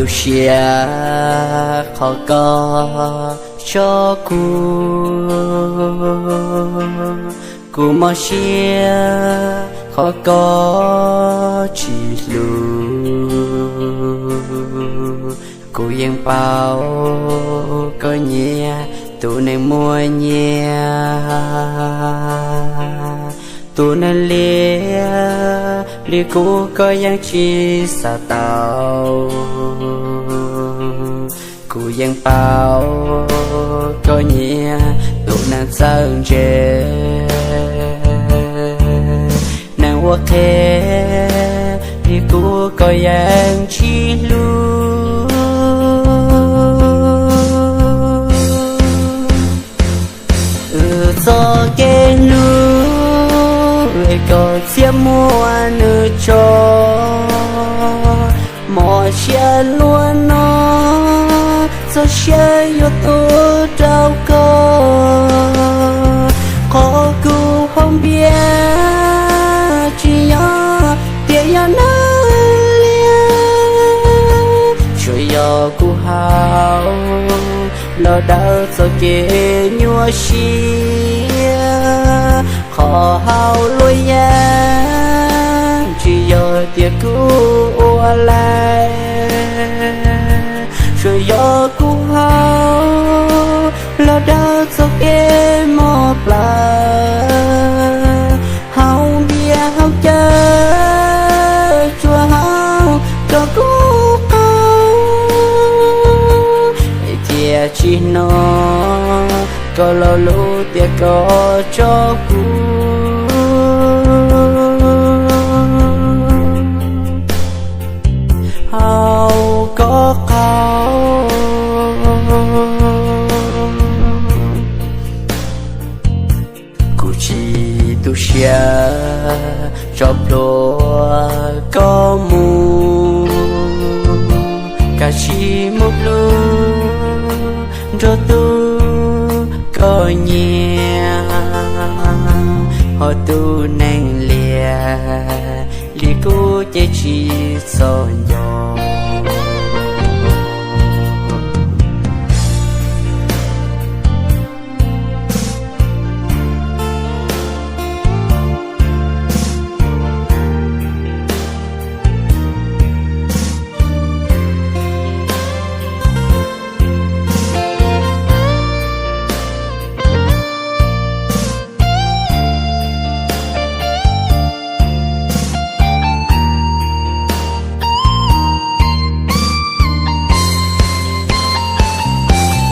Siab qhov koj tso kuv, kuv mob siab qhov koj tsis hlub. Kuv yeej paub koj nyiam tus neeg muaj nyiaj, tus neeg liab li kuv koj yeej tsis xav tau. Kuv yeej paub koj nyiam tus neeg txawj ntse, neeg ua qhev li kuv koj yeej tsis hlub. Wb txoj kev hlub es koj txhiaj muab nws tso, mob siab luaj no, txoj sia yuav tuag rau koj. Qhov kuv haus npias tsis yog tias yog nag liaj, tsuas yog kuv haus los daws txoj kev nyuaj siab. Qhov haus luaj yeej tsis yog tias kuv ua laij, tsuas yog kuv haus los daws txoj kev mob plawv. Haus npias haus cawv tsuas haus rau kuv qaug, thiaj tsis hnov koj lo lus tias koj tso kuv, haus koj qaug. Kuv tsis tu siab tso plhuav koj mus, kav tsij mus hlub nrog tus koj nyiam, ho tus neeg liab li kuv ces tsis txhob nco.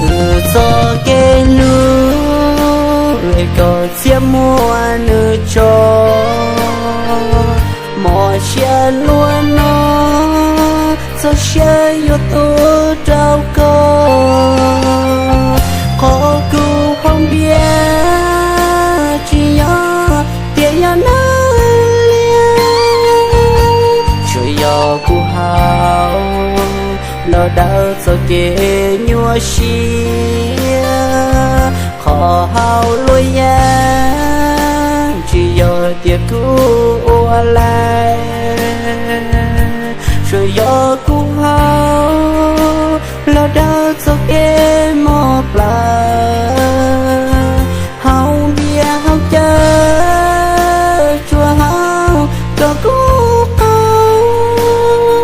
Wb txoj kev hlub es koj txhiaj muab nws tso, mob siab luaj no, txoj sia yuav tuag rau koj. Qhov kuv haus npias tsis yog tias yog nag liaj, tsuas yog kuv haus los daws txoj kev nyuaj siab. Qhov haus luaj yeej tsis yog tias kuv ua laij, tsuas yog kuv haus los daws txoj kev mob plawv. Haus npias haus cawv tsuas haus rau kuv qaug,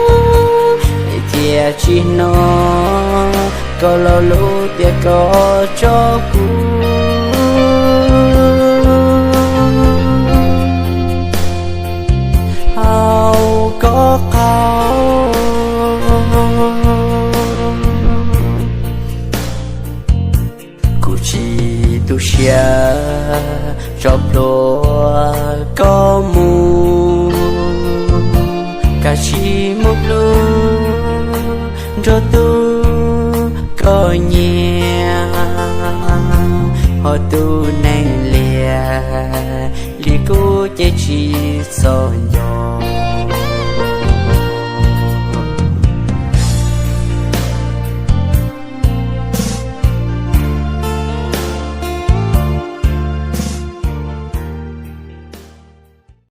thiaj tsis hnov koj lo lus tias koj tso kuv, haus koj qaug. Kuv tsis tu siab tso plhuav koj mus, kav tsij mus hlub nrog tus koj nyiam, ho tus neeg liab li kuv ces tsis txhob nco.